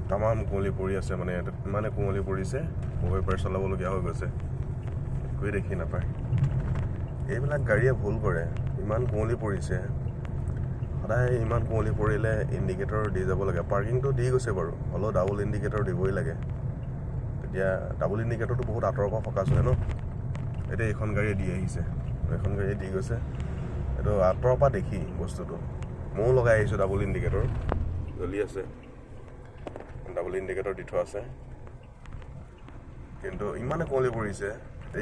তামাম কুঁৱলী পৰি আছে, মানে ইমানে কুঁৱলী পৰিছে ৱেপাৰ চলাবলগীয়া হৈ গৈছে, একোৱেই দেখি নাপায়। এইবিলাক গাড়ীয়ে ভুল কৰে, ইমান কুঁৱলী পৰিছে, সদায় ইমান কুঁৱলী পৰিলে ইণ্ডিকেটৰ দি যাব লাগে। পাৰ্কিংটো দি গৈছে বাৰু, হ'লেও ডাবল ইণ্ডিকেটৰ দিবই লাগে, তেতিয়া ডাবল ইণ্ডিকেটৰটো বহুত আঁতৰৰ পৰা ফ'কাছ হয় ন। এতিয়া এইখন গাড়ীয়ে দি আহিছে, এইখন গাড়ীয়ে দি গৈছে, এইটো আঁতৰৰ পৰা দেখি বস্তুটো। ময়ো লগাই আহিছোঁ ডাবল ইণ্ডিকেটৰ, জ্বলি আছে, ডাবল ইণ্ডিকেটৰ দি থোৱা আছে। কিন্তু ইমানে কুঁৱলী পৰিছে,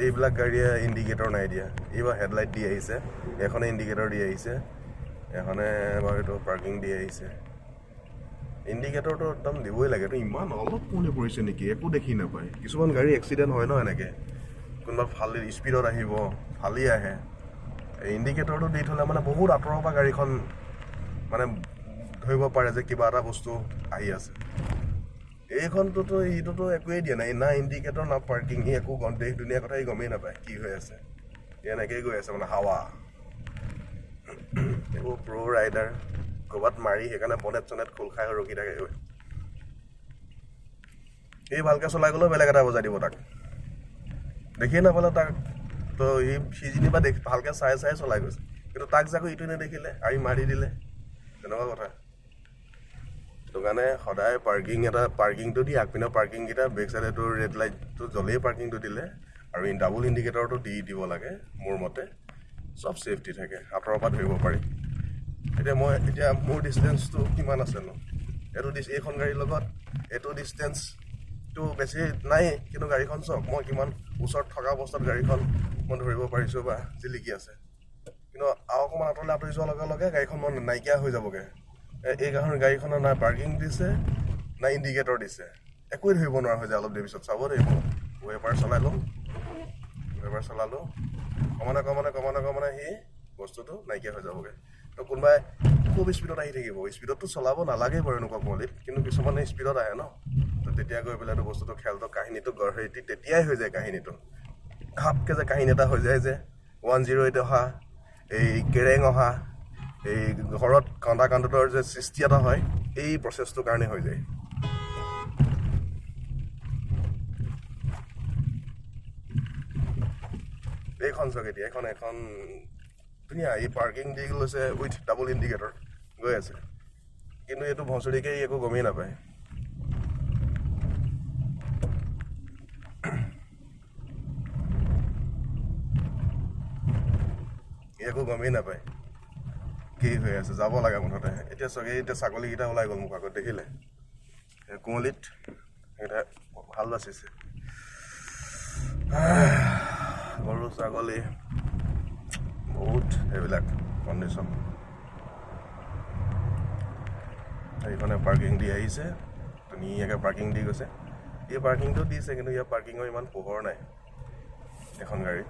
এইবিলাক গাড়ীয়ে ইণ্ডিকেটৰ নাই দিয়া, এইবাৰ হেডলাইট দি আহিছে, এইখনে ইণ্ডিকেটৰ দি আহিছে, এইখনে বাৰু এইটো পাৰ্কিং দি আহিছে। ইণ্ডিকেটৰটো একদম দিবই লাগে। এইটো ইমান অলপ কুঁৱলী পৰিছে নেকি, একো দেখি নাপায়। কিছুমান গাড়ী এক্সিডেণ্ট হয় ন এনেকৈ, কোনোবা ফালি স্পীডত আহিব, ফালি আহে। ইণ্ডিকেটৰটো দি থ'লে মানে বহুত আঁতৰৰ পৰা গাড়ীখন মানে ধৰিব পাৰে যে কিবা এটা বস্তু আহি আছে। এইখনটোতো এইটোতো একোৱেই দিয়া নাই, না ইণ্ডিকেটৰ না পাৰ্কিং, সি একো দেশ দুনীয়াৰ কথা সি গমেই নাপায় কি হৈ আছে, এনেকেই গৈ আছে মানে হাৱা। এইবোৰ প্ৰ' ৰাইডাৰ ক'ৰবাত মাৰি সেইকাৰণে বনেট চনেট খোল খাই ৰখি থাকে গৈ। সি ভালকৈ চলাই গ'লেও বেলেগ এটা বজাই দিব তাক, দেখিয়ে নাপালে তাক। তো সি যেনিবা ভালকৈ চাই চাই চলাই গৈছে, কিন্তু তাক যে আকৌ ইটো নেদেখিলে আৰু মাৰি দিলে, তেনেকুৱা কথা। সেইটো কাৰণে সদায় পাৰ্কিং এটা, পাৰ্কিংটো দি আগপিনৰ পাৰ্কিংকেইটা বেক চাইডেতো ৰেড লাইটটো জ্বলেই পাৰ্কিংটো দিলে, আৰু ডাবল ইণ্ডিকেটৰটো দি দিব লাগে মোৰ মতে, চব ছেফটি থাকে, আঁতৰৰ পৰা ধৰিব পাৰি। এতিয়া মই এতিয়া মোৰ ডিষ্টেঞ্চটো কিমান আছে নো, এইটো এইখন গাড়ীৰ লগত এইটো ডিষ্টেঞ্চটো বেছি নাই, কিন্তু গাড়ীখন চাওক মই কিমান ওচৰত থকা অৱস্থাত গাড়ীখন মই ধৰিব পাৰিছোঁ বা জিলিকি আছে। কিন্তু আৰু অকণমান আঁতৰলৈ আঁতৰি যোৱাৰ লগে লগে গাড়ীখন মই নাইকিয়া হৈ যাবগৈ। এই গাড়ীখনৰ না পাৰ্কিং দিছে না ইণ্ডিকেটৰ দিছে, একোৱেই ধৰিব নোৱাৰা হৈ যায়। অলপ দেৰি পিছত চাব দেই, মই ৱেপাৰ চলাই ল'ম, ৱেপাৰ চলালোঁ, কমানে কমানে কমানে কমানে সি বস্তুটো নাইকিয়া হৈ যাবগৈ। তো কোনোবাই খুব স্পীডত আহি থাকিব, স্পীডততো চলাব নালাগে বাৰু এনেকুৱা কুঁৱলীত, কিন্তু কিছুমানে স্পীডত আহে ন, তো তেতিয়া গৈ পেলাইতো বস্তুটো খেলটো কাহিনীটো গঢ় তেতিয়াই হৈ যায়। কাহিনীটো ঘাপকৈ যে কাহিনী এটা হৈ যায় যে 108 অহা, এই কেৰেং অহা, এই ঘৰত কন্দা কান্দোতৰ যে সৃষ্টি এটা হয়, এই প্ৰচেছটোৰ কাৰণে হৈ যায়। এইখন চাওক এতিয়া, এইখন এখন ধুনীয়া, এই পাৰ্কিং দি লৈছে উইথ ডাবল ইণ্ডিকেটৰ গৈ আছে, কিন্তু এইটো ভচৰিকে একো গমেই নাপায়। একো গমেই নাপায় কি হৈ আছে, যাব লাগে মুঠতে। এতিয়া চাগে এতিয়া ছাগলীকেইটা ওলাই গ'ল মোক আগত দেখিলে, কুঁৱলীত সেইকেইটা ভাল বাচিছে। গৰু ছাগলী বহুত এইবিলাক কণ্ডিশ্যন। এইখনে পাৰ্কিং দি আহিছে, ধুনীয়াকৈ পাৰ্কিং দি গৈছে। এই পাৰ্কিংটো দিছে, কিন্তু ইয়াৰ পাৰ্কিঙৰ ইমান পোহৰ নাই এখন গাড়ীত।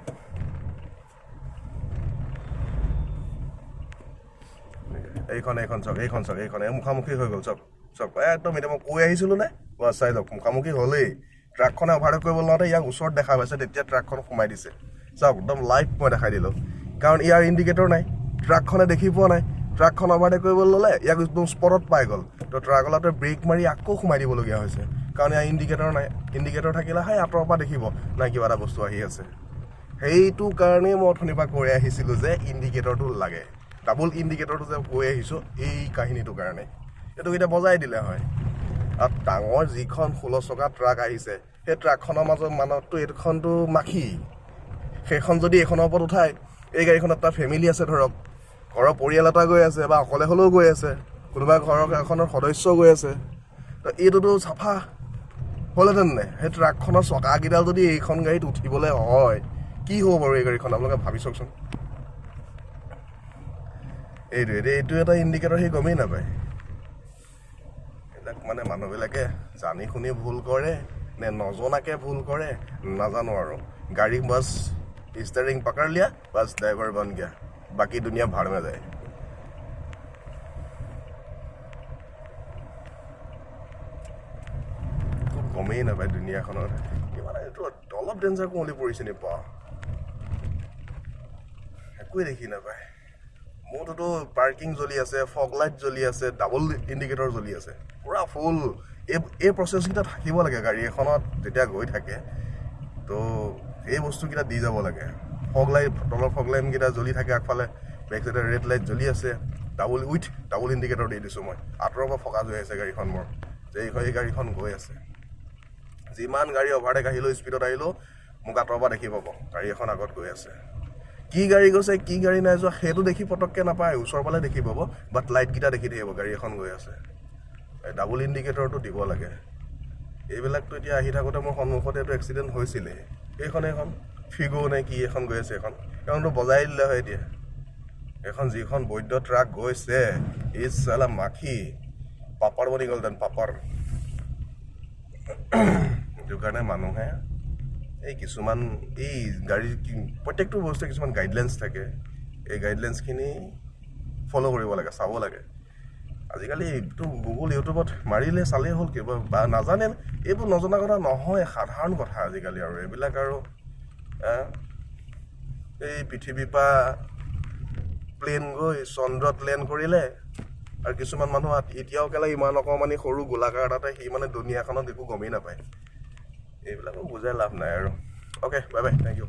এইখন এইখন চাওক, এইখন চাওক, এইখন এই মুখামুখি হৈ গ'ল। চাওক চাওক, একদম এতিয়া মই কৈ আহিছিলোঁ নে, বাছ চাই লওক, মুখামুখি হ'লেই। ট্ৰাকখনে অভাৰটেক কৰিব লওঁতে ইয়াক ওচৰত দেখা পাইছে, তেতিয়া ট্ৰাকখন সোমাই দিছে। চাওক একদম লাইভ মই দেখাই দিলোঁ, কাৰণ ইয়াৰ ইণ্ডিকেটৰ নাই, ট্ৰাকখনে দেখি পোৱা নাই। ট্ৰাকখন অভাৰটেক কৰিব ল'লে ইয়াক একদম স্পটত পাই গ'ল, তো ট্ৰাকলাটোৱে ব্ৰেক মাৰি আকৌ সোমাই দিবলগীয়া হৈছে, কাৰণ ইয়াৰ ইণ্ডিকেটৰ নাই। ইণ্ডিকেটৰ থাকিলে সেই আঁতৰৰ পৰা দেখিব নাই কিবা এটা বস্তু আহি আছে। সেইটো কাৰণেই মই অথনিৰ পৰা কৈ আহিছিলোঁ যে ইণ্ডিকেটৰটো লাগে, ডাবল ইণ্ডিকেটৰটো যে কৈ আহিছোঁ এই কাহিনীটোৰ কাৰণে। এইটো এতিয়া বজাই দিলে হয়। আৰু ডাঙৰ যিখন 16 চকা ট্ৰাক আহিছে, সেই ট্ৰাকখনৰ মাজত মানততো এইখনটো মাখি, সেইখন যদি এইখনৰ ওপৰত উঠায়, এই গাড়ীখনত এটা ফেমিলি আছে, ধৰক ঘৰৰ পৰিয়াল এটা গৈ আছে বা অকলে হ'লেও গৈ আছে, কোনোবা ঘৰৰ এখনৰ সদস্য গৈ আছে, তো এইটোতো চাফা হ'লহেঁতেন নে? সেই ট্ৰাকখনৰ চকাকেইডাল যদি এইখন গাড়ীত উঠিবলৈ হয়, কি হ'ব বাৰু এই গাড়ীখন, আপোনালোকে ভাবি চাওকচোন। এইটো এতিয়া এইটো এটা ইণ্ডিকেটৰ, সি গমেই নাপায়। এইবিলাক মানে মানুহবিলাকে জানি শুনি ভুল কৰে নে নজনাকে ভুল কৰে নাজানো আৰু। গাড়ী বাছ ষ্টাৰিং পকड़ লিয়া, বাছ ড্ৰাইভাৰ বন গয়া, বাকী দুনিয়া ভাড় মে যায়। খুব গমেই নাপায় দুনীয়াখনত। কিমান এইটো অলপ ডেঞ্জাৰ কুঁৱলী পৰিছে নি, বা একোৱেই দেখি নাপায়। মোৰটোতো পাৰ্কিং জ্বলি আছে, ফগ লাইট জ্বলি আছে, ডাবল ইণ্ডিকেটৰ জ্বলি আছে, পূৰা ফুল। এই প্ৰচেছকেইটা থাকিব লাগে গাড়ী এখনত যেতিয়া গৈ থাকে। তো এই বস্তুকেইটা দি যাব লাগে। ফগ লাইট, তলৰ ফগ লাইটকেইটা জ্বলি থাকে আগফালে, বেক চাইডে ৰেড লাইট জ্বলি আছে, উইথ ডাবল ইণ্ডিকেটৰ দি দিছোঁ মই। আঁতৰৰ পৰা ফকাচ হৈ আছে গাড়ীখন মোৰ যে এই গাড়ীখন গৈ আছে। যিমান গাড়ী অভাৰটেক আহিলেও, স্পীডত আহিলেও মোক আঁতৰৰ পৰা দেখি পাব গাড়ী এখন আগত গৈ আছে। কি গাড়ী গৈছে, কি গাড়ী নাই যোৱা, সেইটো দেখি পটককৈ নাপায়, ওচৰ পালে দেখি পাব, বাট লাইটকেইটা দেখি থাকিব গাড়ী এখন গৈ আছে। এই ডাবল ইণ্ডিকেটৰটো দিব লাগে। এইবিলাকতো এতিয়া আহি থাকোঁতে মোৰ সন্মুখতে এইটো এক্সিডেণ্ট হৈছিলে। এইখন ফিগ' নে কি এখন গৈ আছে, এইখন এইখনতো বজাই দিলে হয়। এতিয়া এইখন যিখন বৈধ ট্ৰাক গৈছে, এই চালা মাখি পাপৰ বনি গ'লহেঁতেন, পাপৰ। সেইটো কাৰণে মানুহে এই কিছুমান এই গাড়ী প্ৰত্যেকটো বস্তুৱে কিছুমান গাইডলাইনছ থাকে। এই গাইডলাইনছখিনি ফ'ল' কৰিব লাগে, চাব লাগে। আজিকালি এইটো গুগল, ইউটিউবত মাৰিলে চালেই হ'ল কিবা বা নাজানে। এইবোৰ নজনা কথা নহয়, সাধাৰণ কথা আজিকালি আৰু এইবিলাক আৰু এই পৃথিৱীৰ পৰা প্লেন গৈ চন্দ্ৰত লেণ্ড কৰিলে আৰু কিছুমান মানুহ এতিয়াও কেলা ইমান অকণমানি সৰু গোলাকাৰ এটাতে সি মানে দুনীয়াখনত একো গমেই নাপায়। এইবিলাকো বুজাই লাভ নাই আৰু। Okay, bye bye, thank you.